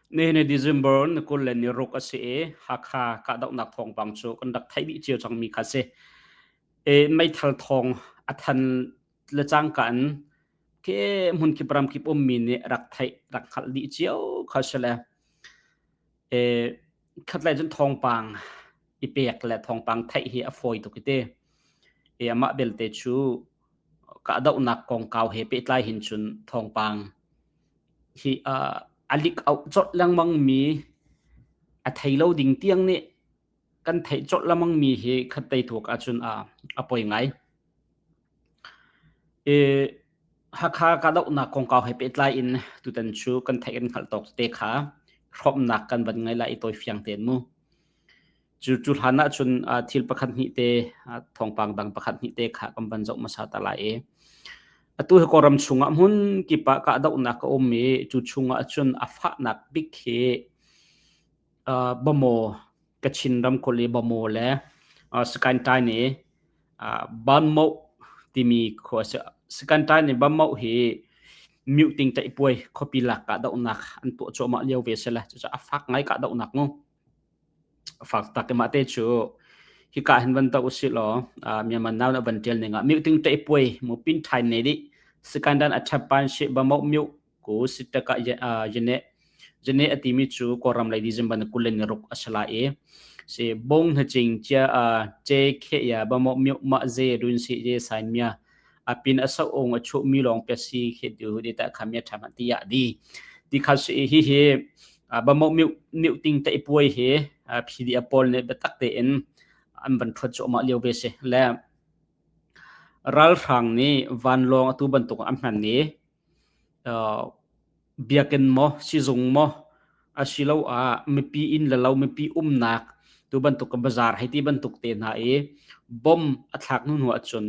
Nihin hi December ni 26 a si i Hakha kahdohnak thawngpang cu kan rak theih dih cio cangmi kha a si. I meithal thawng a than le cangka in khi hmunkip ramkip ummi nih rak theih rak hngalh dih cio kha si le i khatlei cun thawngpang i pek le thawngpang theih hi a fawi tuk i ti. I amah belte cu kahdohnak kongkau he pehtlai hin cun thawngpang hi a lik auh colh lengmang mi a thei lo ding tiang nih kan theih colh lengmang mi hi khattei tuak ahcun a poi ngai. I Hakha kahdohnak kongkau he pehtlai in tutan cu kan theih kan hngalh tawk te kha hrawmnak kan van ngei lai i tawifiang tein mu. Cu cu hlan ahcun thil pakhat hnih te thawngpang dang pakhat hnih te kha kan van zoh hmasa ta lai i atu hi Kawlram chungah hmun kip ah kahdohnak a um i cu chungah cun a fahnak bik hi Bamaw Kachin ramkulh i Bamaw le Sakaintai nih Banmoh timi khua a si. Sakaintai nih Banmoh hi Myuhting ṭaihpuai khuapi lak kahdohnak an tuah cuahmah lio ve a si le cucaah a fak ngai kahdohnak mu. Fak tak i mah te cu hika hin van toh usih law Myanmar Now nih a van ṭial ning ah Myuhting ṭaihpuai mu pin ṭhain ne dih Sakaindan a ṭhapan she Bamaoh Myuh ku sittaka jene jene a timi cu Kawlram lei December ni 26 a si lai i si bong hna cing cia che khe ya bamo myo ma ze run si je sain mia a pin a sau ong a chu mi long pe si khe du de ta kham ya tham ti ya di ti kha si hi hi bamo myo myo ting te puai he PDF pawl ne betak te in an van thot chu ma lio ve se le ralhrang nih vanlawng atu bantuk an hman ni Biakinn maw, sizung maw asiloah mipi inn le lo mipi umnak tubantuk bazaar hei ti bantuk te hna i bomb a thlak hnu hnu ahcun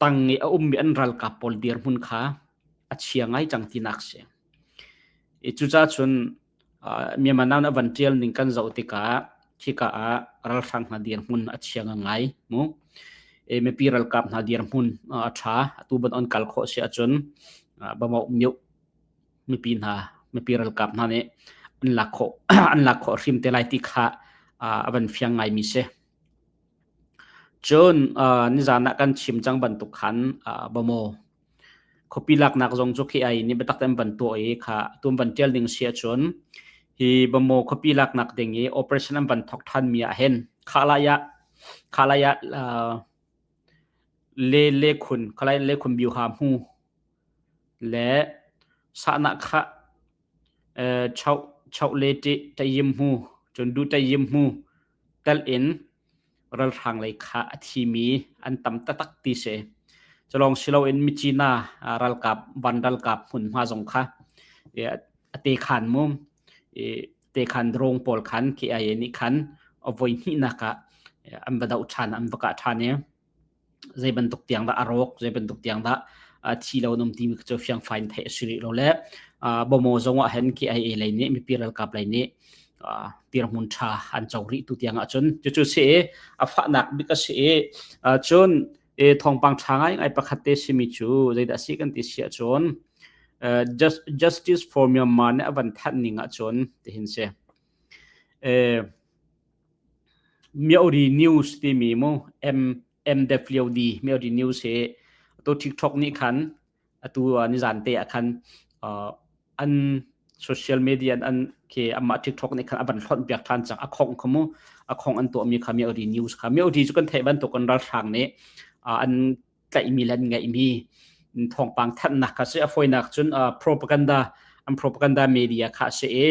tang i a ummi an ralkap pawl dirhmun kha a chia ngai cang tinak si. I cucaah cun Myanmar Now nih a van ṭial ning kan zoh tikah khika ah ralhrang hna dirhmun a chia ngai mu. Mipi ralkap hna dirhmun a ṭha. Atu ban on kal khawh si ahcun Bamau myo mipi hna mipi ralkap hna nih an lak khawh an lak khawh hrim te lai ti kha a van fiang ngaimi si. Cun nizan ah kan chim cang bantuk khan Bamaw Khuapi laknak zong cu khi ai nih biatak tein an van tuah i kha atu an van ṭial ding si ahcun hi Bamaw khuapi laknak ding i operation an van thawk ṭhanmi ah hin khalai ah khalai ah le le khun khalai le khun bioha hmu le sahnak kha chauh chauh le ṭih ṭayim hmu cun du ṭayim hmu tel in ralhrang lei kha a thimi an tam taktak ti si. Culawng siloin Myitkyina ralkap van ralkap hmunhma zong kha a te khan mu te khan drone pawl khan KIA nih khan a voi hnihnak ah an va doh ṭhan an va kah ṭhan i zei bantuk tiang dah a rawk zei bantuk tiang dah thi lo an um timi cu fiangfai in theih a si rih lo le Bawmaw zong ah hin KIA lei nih mipi ralkap lei nih dirhmun ṭha an co rih tu tiang ahcun cucu si i a fahnak bik a si i cun thawngpang ṭha ngaingai pakhat te simi cu zeidah a si kan ti si ahcun Justice for Myanmar nih a van thanh ning ahcun tihin si. Myaori News timi mu M MWD Myaori News hi atu TikTok nih khan atu nizan te ah khan an social media an khi amah TikTok nih khan a van hlonh piak ṭhan cang a khongh kha mu a khongh an tuahmi kha Myaori News kha Myaori cu kan theih bantuk in ralhrang nih an tlaihmi le an ngeihmi thawngpang thanhnak kha si a fawinak cun propaganda an propaganda media kha a si i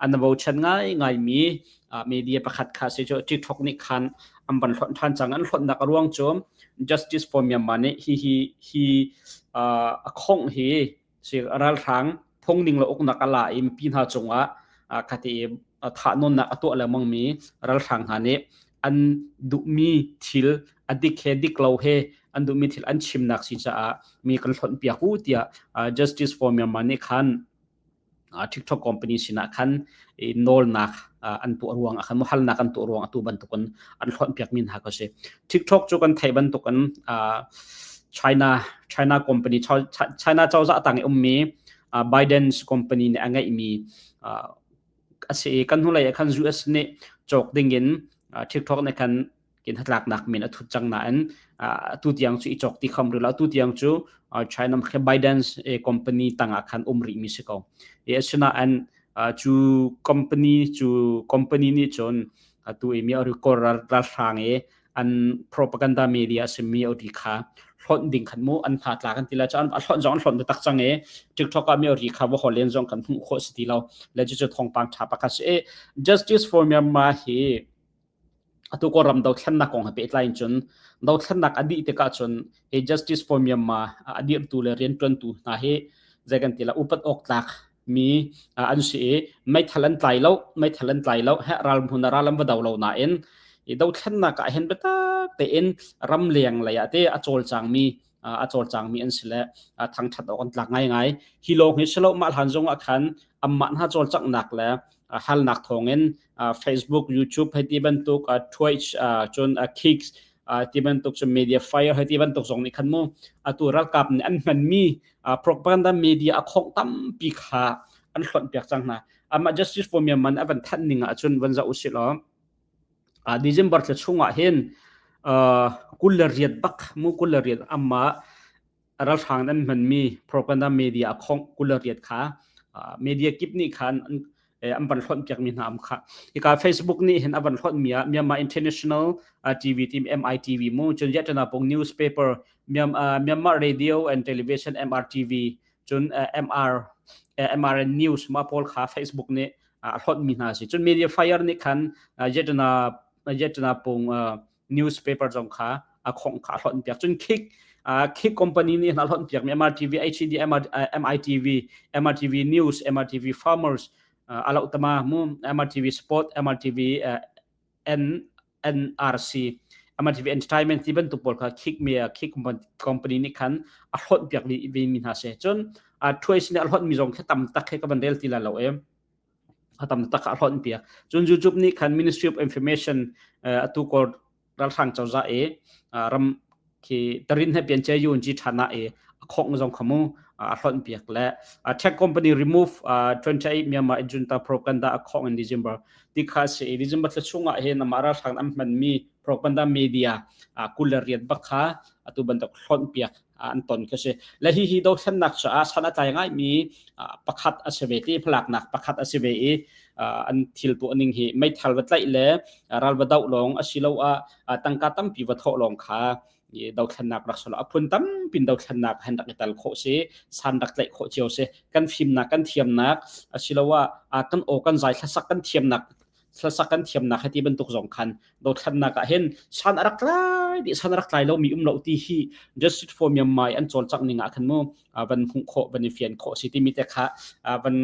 an bochan ngaingaimi media pakhat kha si cu TikTok nih khan an van hlonh ṭhan cang an hlonhnak a ruang cu Justice for Myanmar nih hi hi hi a khongh hi si ralhrang phungning le uknak a la i mipi hna cungah khati thahnawnnak a tuah lengmang mi ralhrang hna nih an duhmi thil a dik he dik lo he an duhmi thil an chimnak si caah mi kan hlonh piak u tiah Justice for Myanmar nih khan TikTok company sinah khan nawlnak an tuah ruang ah khan halnak an tuah ruang atu bantukin an hlonh piak mi hna ka si. TikTok cu kan theih bantukin China China company China cozah tang i ummi Biden's company nih a ngeihmi a si i kan hnulei ah khan US nih cawk dingin TikTok nih khan kin hnatlaknak min a thut cang nain atu tiang cu i cawk ti kham rih lo. Atu tiang cu China Biden's company tangah khan um rih mi si ko. I asinain cu company cu company nih cun atu i mi record ralhrang i an propaganda media a simi ori kha hlonh ding khan mu an hna tla kan ti la cun a hlonh zong an hlonh tak cang i TikTok ah mi ori kha va hol len zong kan hmuh khawh si ti lo le cu cu thawngpang tha pakhat si i Justice for Myanmar hi atu ko ram dothlennak kong he pehtlai in cun dothlennak a dih tikah cun hi Justice for Myanmar a dirtu le rianṭuantu hna hi zei kan ti la upat awk tlak mi an si i meithal an tlai lo meithal an tlai lo he ral hmun ral an va do lo nain i dothlennak ah hin biatak tein ram leng lei ah te a cawlcang mi a cawlcang mi an si le thangthat awk an tlak ngaingai hi lawng hi silo mah hlan zong ah khan amah hna cawlcanghnak le halnak thawngin Facebook YouTube hei ti bantuk Twitch cun Kicks ti bantuk cun media fire hei ti bantuk zong nih khan mu atu ralkap nih an hmanmi propaganda media a khongh tampi kha an hlonh piak cang hna amah justice for Myanmar a van thanh ning ah cun van zoh usih law December thla chungah hin 28 bak mu 28 amah ralhrang an hmanmi propaganda media a khongh 28 kha media kip nih khan an van hlonh piakmi hna am kha hika Facebook nih hin a van hlonh mi ah Myanmar International TV team MITV mu cun Yatana Pung newspaper Myanmar Radio and Television MRTV cun MR MRN News ma pawl kha Facebook nih a hlonh mi hna si cun Media Fire nih khan Yatana Yatana Pung newspaper zong kha a khongh kha a hlonh piak cun Kik Kik company nih a hlonh piak mi MRTV HD MR, MITV MRTV News MRTV Farmers alo tama mu MRTV Sport MRTV N NRC MRTV Entertainment ti bantuk pawl kha Kik mi Kik company nih khan a hlonh piak vi mi hna se cun Twice nih a hlonh mi zong kha tam tak he ka van rel ti la lo em a tam tak a hlonh piak cun YouTube nih khan Ministry of Information atu kor ralhrang cozah i ram khi tarin he pian che yun ji thana i a khong zong khamu a hlonh piak le tech company remove 28 Myanmar junta propaganda a khong in December ti kha si December thla chungah hin amah ralhrang an hman mi propaganda media 28 bak kha atu bantuk hlonh piak an ton khi si le hi hi dothlennak caah san a tlai ngaimi pakhat a si ve ti hmalaknak pakhat a si ve i an thil tuah ning hi meithal va tlaih le ral va doh lawng asiloah tangka tampi va thawh lawng kha dothlennak rak solo a phun tampin dothlennak han rak i tal khawh si san rak tlaih khawh cio si kan fimnak kan thiamnak asiloah kan aw kan zai hlasak kan thiamnak hlasak kan thiamnak heti bantuk zong khan dothlannak ah hin san a rak tlai dih san a rak tlai lomi um lo ti hi Justice for Myanmar an cawlcangh ning ah khan mu van hmuh khawh van i fian khawh si timi te kha van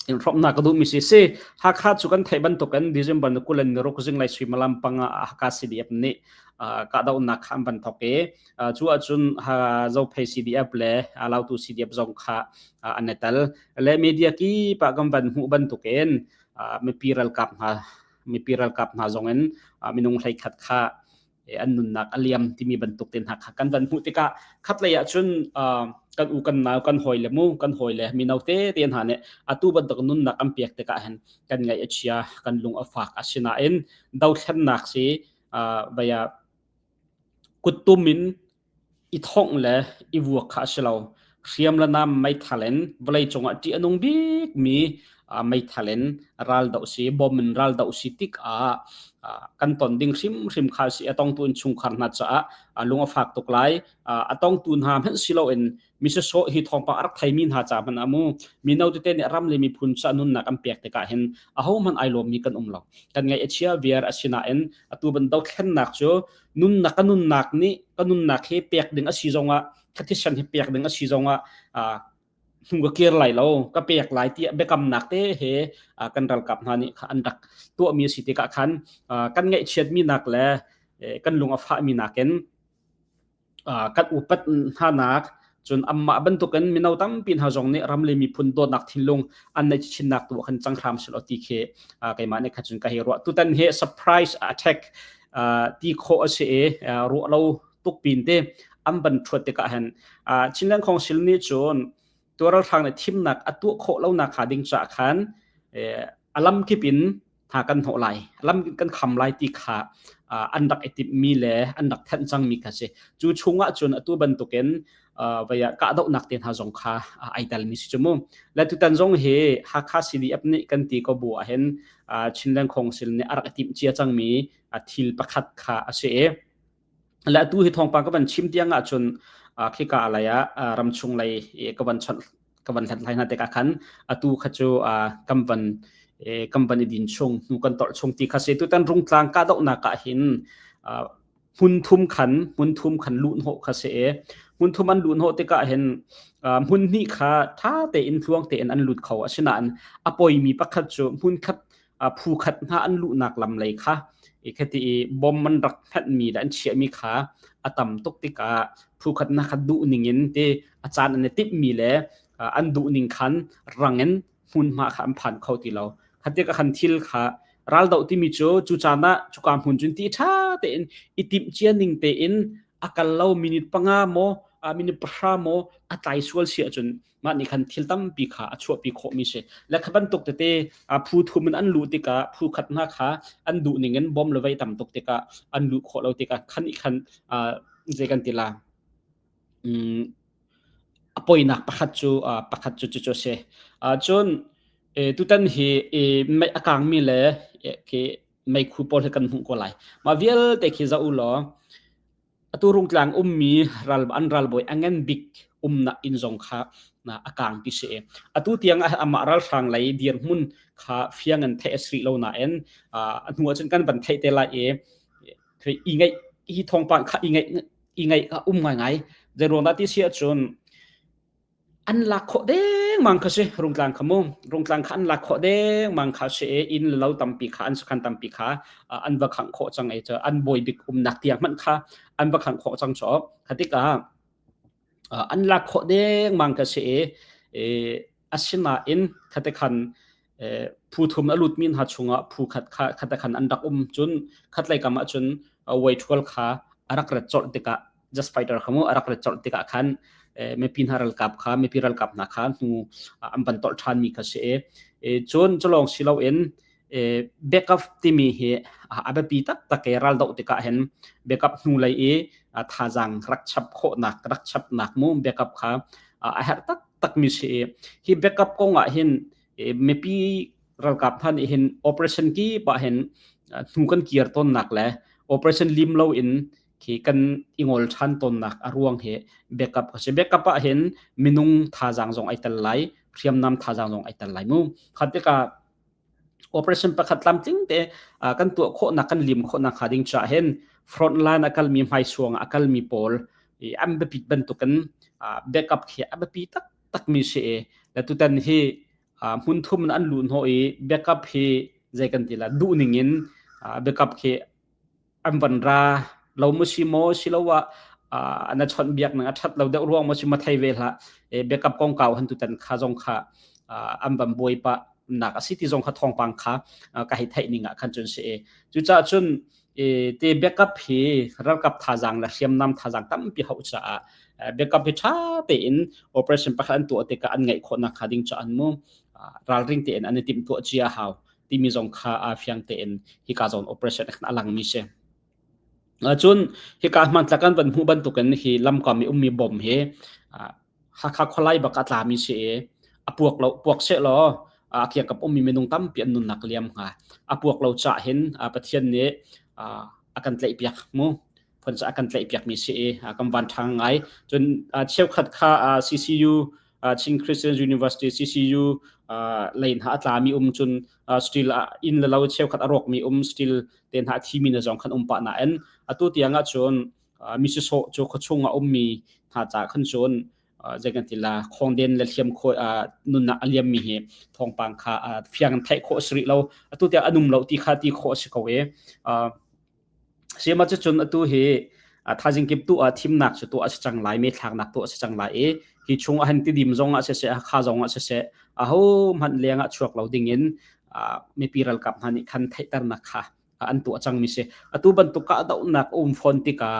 in hrawmnak ka duhmi si si Hakha cu kan theih bantukin December ni 20 ni ruk zinglei suimilam panga ah Hakha CDF nih kahdohnak kha an van thawk i cu ahcun Zophei CDF le Lautu CDF zong kha an i tel le media kip ah kan van hmuh bantukin mipi ralkap hna mipi ralkap hna zong in minung 11 kha an nunnak a liam timi bantuk te hna kha kan van hmuh tikah khatlei ah cun kan u kan nau kan hawi le mu kan hawi le mino te te hna nih atu bantuk nunnak an pek tikah hin kan ngaih a chia kan lung a fak asinain dothlennak si vaya kuttum in I thongh le i vuak kha a si lo. Hriam le nam meithal in vawleicung ah ṭih a nung bikmi meithal in ral doh si, bom in ral doh si tikah kan ton ding hrimhrim kha a si. A tongtu innchungkhar hna caah lung a fak tuk lai. A tongtu hna hmanh si loin mi sawsawh hi thawngpang a rak theimi hna ca hmanh ah mu mino tete nih ram le miphun ca nunnak an pek tikah hin ahohmanh ai lawmmi kan um lo. Kan ngaih a chia viar asinain atu ban dothlennak cu nunnak ka nunnak nih ka nunnak hi pek ding a si zongah ka thisen hi pek ding a si zongah hnu ka kir lai lo ka pek lai tiah biakamnak te he kan ralkap hna nih an rak tuahmi a si tikah khan kan ngaihchiatmi nak le kan lung a fahmi nakin kan upat hnanak cun anmah bantukin mino tampi hna zong nih ram le miphun dawtnak thinlung an neih chinnak tu khan cang hram selaw ti khi keimah nih khan cun ka hei ruah tutan hi surprise attack ti khawh a si i ruah lo tuk pin te an ban thuat tikah hin Chinland Council nih cun. Tuah ralhrang nih thimnak a tuah khawh lonak hnga ding caah khan a lamkip in hna kan hnawh lai, lam kan kham lai ti kha an rak i timhmi le an rak thanh cangmi kha si. Cu chungah cun atu bantukin vei ah kahdohnak te hna zong kha ai telmi si cu mu. Le tutan zong hi Hakha CDF nih kan ti ko bu ahhin Chinland Council nih a rak i timh cia cangmi thil pakhat kha a si i Le atu hi thawngpang ka van chim tiang ahcun khika lei ah ramchung lei ka van chawnh ka van hlathlai hna tikah khan atu kha cu kan van kan van i din chung hnu kan tolh chung ti kha si. Tutan Rungtlang kahdohnak ah hin hmun thum khan hmun thum khan luhhnawh kha si i hmun thum an luhhnawh tikah hin hmun hnih kha ṭha tein tluang tein an lut kho. Asinain a poimi pakhat cu hmun khat phu khat hna an luhnak lam lei kha khati i bom an rak hmanhmi le an chiahmi kha a tam tuk tikah phu khat hna kha duh ning in ti a caan an i timhmi le an duh ning khan rang in hmunhma kha an phan kho ti lo. Kha tikah khan thil kha raldoh timi cu cu caan ah cuka hmun cun ti ṭha tein i timh cia ning tein a kal lo minute panga maw minute pahra maw a tlai sual si ahcun mah nih khan thil tampi kha a chuahpi khawhmi si. Le kha bantuk tete phu thum in an luh tikah phu khat hna kha an duh ning in bom le vei tam tuk tikah an luh khawh lo tikah khan i khan zei kan ti la a poinak pakhat cu pakhat cu cucu a si. Cun tutan hi mei a kangmi le khi meikhu pawl hi kan hmuh ko lai. Mah vialte khi zoh u law Atu Rungtlang ummi ral an ralbawi a ngan bik umnak inn zong kha a kang ti si. Atu tiang ah amah ralhrang lei dirhmun kha fiang in theih a si rih lo nain a hnu ahcun kan van theih te lai i i ngaih hi thawngpang kha i ngaih i ngaih a um ngaingai. Zeiruang dah ti si ahcun An lak khawh dengmang kha si Rungtlang kha mu. Rungtlang kha an lak khawh dengmang kha si i inn le lo tampi kha an sakhan tampi kha an va khangh khawh cang i an bawi bik umnak tiang hmanh kha an va khangh khawh cang cu. Kha tikah an lak khawh dengmang kha si i asinain khate khan phu thum a lutmi hna chungah phu khat kha khate khan an rak um cun khatlei kam ah cun weithual kha a rak rat colh tikah just fighter kha mu a rak rat colh tikah khan mipi hna ralkap kha mipi ralkap hna kha hnu an van tolh ṭhan mi kha si i cun culawng si loin backup timi hi a biapi taktak i raldoh tikah hin backup hnu lei i thazaang rak chap khawhnak rak chapnak mu backup kha a herh taktak mi si i hi backup kong ah hin mipi ralkap hna nih hin operation kip ah hin hnu kan kir tawnnak le operation lim lo in khi kan i ngol ṭhan tawnnak a ruang hi backup a si. Backup ah hin minung thazaang zong ai tel lai, hriamnam thazaang zong ai tel lai mu. Kha tikah operation pakhat tlamtling te kan tuah khawhnak kan lim khawhnak hnga ding caah hin front line a kalmi hmaisuang a kalmi pawl an biapit bantukin backup khi a biapi taktakmi si i le tutan hi hmun thum in an luh hnawh i backup hi zei kan ti la duh ning in backup khi an van ra lo mu si maw siloah na chawnh biak nang a that lo deuh ruang maw si ma thei ve hlah backup kongkau han tutan kha zong kha an van buai pa nak a si ti zong kha thawngpang kha ka hei theih ning ah khan cun si cucaah cun te backup hi ralkap thazaang le hriamnam thazaang tampi hauh caah backup hi tha tein operation pakhat an tuah tikah an ngeih khawhnak kha ding cu an mu ralring tein an i timhtuah cia hau timi zong kha aa fiang tein hika zawn operation a langmi si. Cun hika hmantlak kan van hmuh bantukin hi lamkam i ummi bom hi Hakha khualai bak a tlami si i a puak lo puak seh law a kiangkap ummi minung tampi an nunnak liam hnga. A puak lo cah hin Pathian nih a kan tlaihpiak mu. Phun a kan tlaihpiakmi si i kan van ṭhang ngai. Cun cheukhat kha CCU Chin Christian University CCU lei hna a tlami um cun steel inn le lo cheukhat a rawkmi um steel te hna a thimi na zong khan um pah nain atu tiang ah cun mi sisawh cu khuachung ah ummi hna ca khan cun zei kan ti la khongden le hliam kho nunnak a liammi hi thawngpang kha fiang theih khawh a si rih lo atu tiang an um lo ti kha ti khawh a si ko i Siama cucun atu hi thaizing kip tu ah thimnak cu tuah a si cang lai, methlaknak tuah a si cang lai i hi chung ah hin Tidim zong ah siseh, Hakha zong ah siseh, ahohmanh leng ah chuak lo ding in mipi ralkap hna nih khan theihternak kha an tuah cangmi si. Atu bantuk kahdohnak a um fawn tikah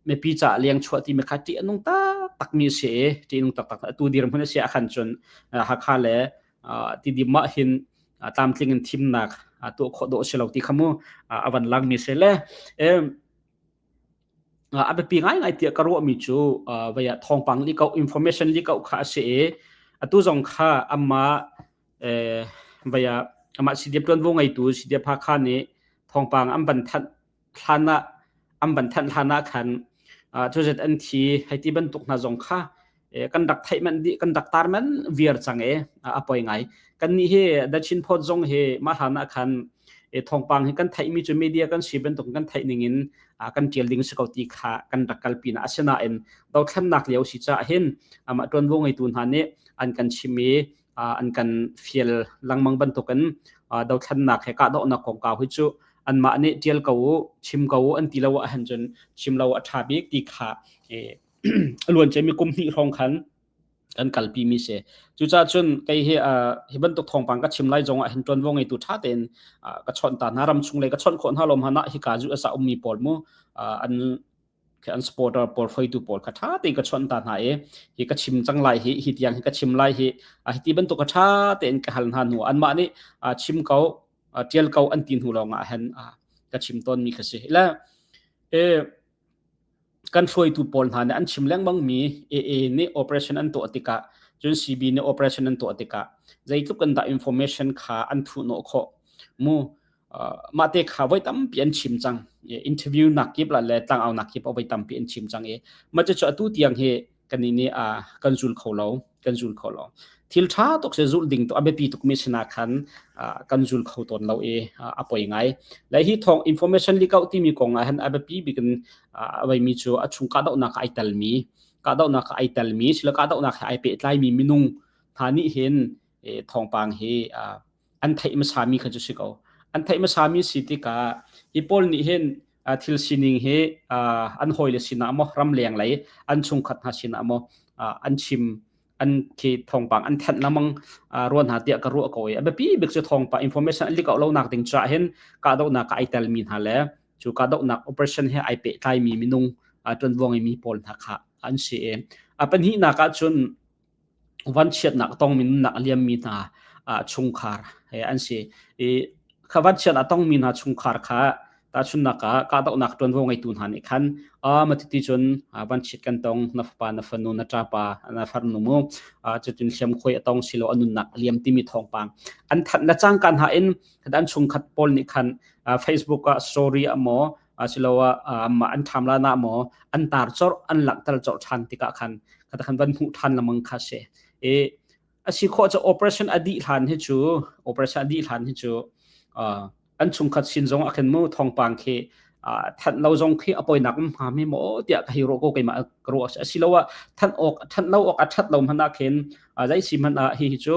Mipi caah leng chuah timi kha ṭih a nung taktakmi a si i ṭih a nung taktak. Atu dirhmun a si ahkhan cun Hakha le Tidim ah hin tlamtling in thimnak tuah khawh dawh a si lo ti kha mu a van langmi si le a biapi ngaingai tiah ka ruahmi cu vei ah thawngpang lih information lih kha a si i atu zong kha amah vei ah amah CDF ṭuanvo ngeitu CDF Hakha nih thawngpang an van thanh hlan ah an van thanh hlan ah khan cuzet an thi hei ti bantuk hna zong kha kan rak theih manh dih kan rak tar manh viar cang e a poi ngai kan nih hi The Chin Post zong hi mah hlan ah khan thawngpang hi kan theihmi cu media kan si bantuk kan theih ning in kan tial ding si ko ti kha kan rak kalpi na asinain dothlennak lio si caah hin amah tuanvo ngeitu hna nih an kan chim i an kan fial lengmang bantukin dothlennak he kahdohnak kongkau hi cu anmah nih ṭial ko u chim ko u an ti lo ahhin cun chim lo a ṭha bik ti kha a luan ciami kum hnih hrawng khan kan kalpi mi si. Cucaah cun kei hi hi bantuk thawngpang ka chim lai zong ah hin ṭuanvo ngeitu ṭha tein ka chawnh ta hna ram chung lei ka chawnh khawh hna lo hmanh ah hika zu asa ummi pawl mu an an supporter pawl hruaitu pawl kha ṭha tein ka chawnh ta hna i hi ka chim cang lai hi hi tiang hi ka chim lai hi hi ti bantuk ka ṭha tein ka hal hna hnu anmah nih chim ko ṭial ko an ti hnu lawng ah hin ka chim tawnmi kha si le kan hruaitu pawl hna nih an chim lengmang mi AA nih operation an tuah tikah cun CB nih operation an tuah tikah zeitluk in dah information kha an thuhnawh khawh mu mah te kha voi tampi an chim cang interview nak kip la le tlangau nak kip voi tampi an chim cang i mah cu atu tiang hi kan nih kan zul kho lo kan zul kho lo thil tha tuk se zul ding to a biapi tuk mi sina khan kan zul kho tawn lo i a poi ngai le hi thong information leak out timi kong ah han a biapi bikin a vai mi cu a chung ka dohnak ai tel mi ka dohnak ai tel mi sila ka dohnak ai pehtlai mi minung hna nih hin thawngpang hi an theih hmasami kha cu si ko. An theih hmasami si tikah hi pawl nih hin thil sining hi an hawile sinah maw ramleng lei an chungkhat hna sinah maw an chim an khi thawngpang an thanh lamang ruan hna tiah ka ruah ko i a biapi bik cu thawngpang information an lik lo nak ding caah hin kahdohnak ah ai telmi hna le cu kahdohnak operation he ai pehtlaimi minung ṭuanvo ngeimi pawl hna kha an si i a pahnihnak ah cun vanchiatnak a tongmi nunnak a liammi hna chungkhar he an si. I kha vanchiat a tongmi hna chungkhar kha tahchunhnak ah kahdohnak ṭuanvo ngeitu hna nih khan matiti cun vanchiat kan tong na fapa na fanu na ṭapa na farnu mu cutin hliamkhuai a tong silo a nunnak a liam timi thawngpang an thanh le cangka hna in an chungkhat pawl nih khan Facebook ah story ah maw asiloah an ṭham la na maw an tar cawrh an langhter cawrh ṭhan tikah khan kha khan van hmuh ṭhan lengmang kha si i a si khawh cu operation a dih hlan hi cu operation a dih hlan hi cu an chungkhat sin zong a khin mu thawngpang khi thanh lo zong khi a poinak um hnga mi maw tiah ka hei ruah ko keimah ka ruah asiloah thanh awk thanh lo awk a ṭhat lo hmanh ah khin zei si hmanh ah hi hi cu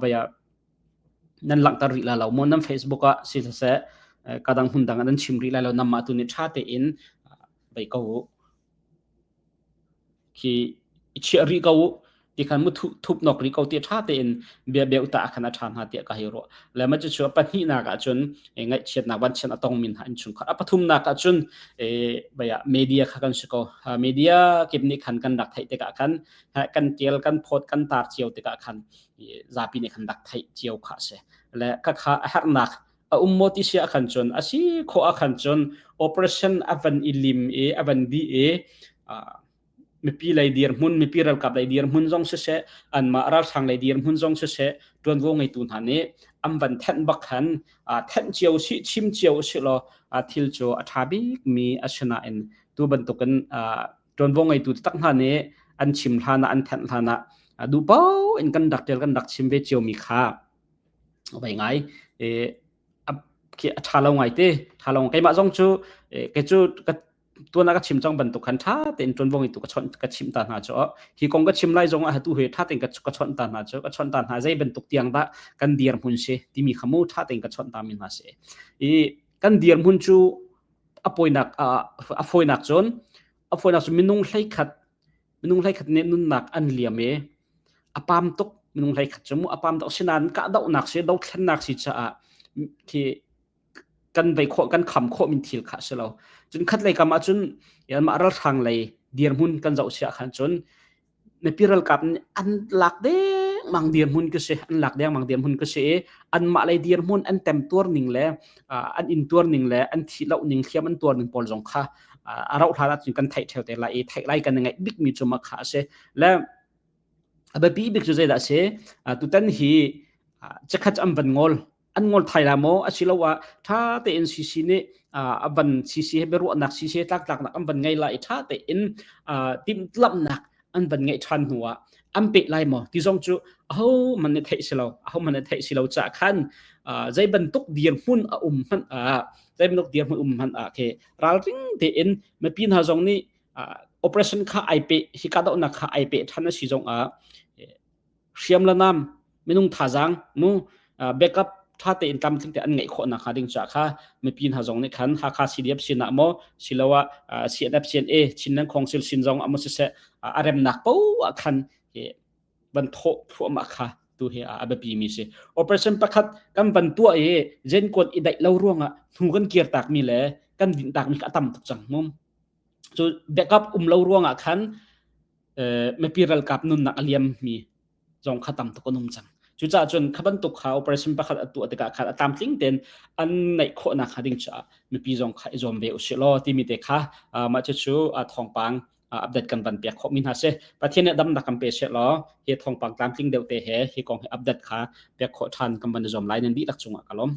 vei ah nan langhter rih la lo maw nan Facebook ah si siseh kadang hmun dang ah nan chim rih lai lo namah tu nih ṭha tein bei ko u khi i chiah rih ko u ti khan mu thup nok rih ko ti ṭha tein bia bia uta khan a ṭha hna tiah ka hei ruah le ma cu pahnihnak ah cun ngaihchiatnak vanchiat a tongmi hna in chungkhar a pathumnak ah cun baya media kha kan si ko media kip nih khan kan rak theih tikah khan kan tial kan phawt kan tar cio tikah khan zapi nih khan rak theih cio kha a si le khakha a herhnak a um maw ti si ah khan cun a si khawh ah khan cun operation a van i lim i a van dih i mipi lei dirhmun mipi ralkap lei dirhmun zong siseh anmah ralhrang lei dirhmun zong siseh ṭuanvo ngeitu hna nih an van thenh bak khan thenh cio si chim cio si law thil cu a ṭha bik mi a si nain tu bantukin ṭuanvo ngeitu taktak hna nih an chim hlan ah an thenh hlan ah duh paoh in kan rak ṭial kan rak chim ve cio mi kha vai ngai a ṭha lo ngai te ṭha lo keimah zong cu kei cu ka tuan ah ka chim cang bantuk khan ṭha tein ṭuanvo ngeitu ka chawnh ka chimh ta hna cu hi kong ka chim lai zong ah tu he ṭha tein ka chawnh ta hna cu ka chawnh ta hna zei bantuk tiang dah kan dirhmun si timi kha mu ṭha tein ka chawnh ta mi hna si i kan dirhmun cu a poinak a fawinak cun a fawinak cu minung 11 minung 11 nih nunnak an liam i a pam tuk minung 11 cu mu a pam tuk sinain kahdohnak si dothlennak si caah khi. Kan vei khawh kan kham khawh min thil kha si lo. Cun khat lei kam ahcun mah ralhrang lei dirhmun kan zoh siah khan cun mipi ralkap nih an lak dengmang dirhmun ka si an lak dengmang dirhmun ka si i anmah lei dirhmun an temtuar ning le an intuar ning le an thih loh ning hliam an tuar ning pawl zong kha a rauh hlan ahcun kan theih theo te lai i theih lai kan i ngaih bikmi cu mah kha a si. Le a biapi bik cu zeidah a si? Tutan hi chikkhat an van ngol an ngol thai la maw asiloah ṭha tein CC nih a van CC he biaruahnak CC he tlaktlaknak an van ngei lai i ṭha tein timhlamhnak an van ngeih ṭhan hnu ah an peh lai maw ti zong cu aho man nih theih si lo aho man nih theih si lo ca khan zei bantuk dirhmun a um hmanh ah zei bantuk dirhmun um hmanh ah khi ralring tein mipi hna zong nih operation kha ai pe hi kahdohnak kha ai pe ṭhan a si zong ah hriam le nam minung thazaang mu backup tha tein tlamtling te an ngeih khawh nak hnga ding ca kha mipi hna zong nih khan Hakha CDF sin ah maw siloah CNF CNA Chinland Council sin zong ah maw siseh a remnak po ah khan van thawh thluahmah kha tu hi a biapi mi si. Operation pakhat kan van tuah i zenkuat i daih lo ruangah hnu kan kir tak mi le kan dinh tak mi kha a tam tuk cang mum. Cu backup um lo ruangah khan mipi ralkap nunnak a liam mi zong kha tam tuk an um cang. Cucaah cun kha bantuk kha operation pakhat a tuah tikah khan a tlamtling tein an neih khawhnak hnga ding caah mipi zong kha i zuam ve usih law timi te kha mah cucu thawngpang update kan van pek khawhmi hna si. Pathian nih damnak kan pe seh law hi thawngpang tlamtling deuh te he hi kong hi update kha pek khawh ṭhan kan van i zuam lai nan dihlak cungah ka lawm.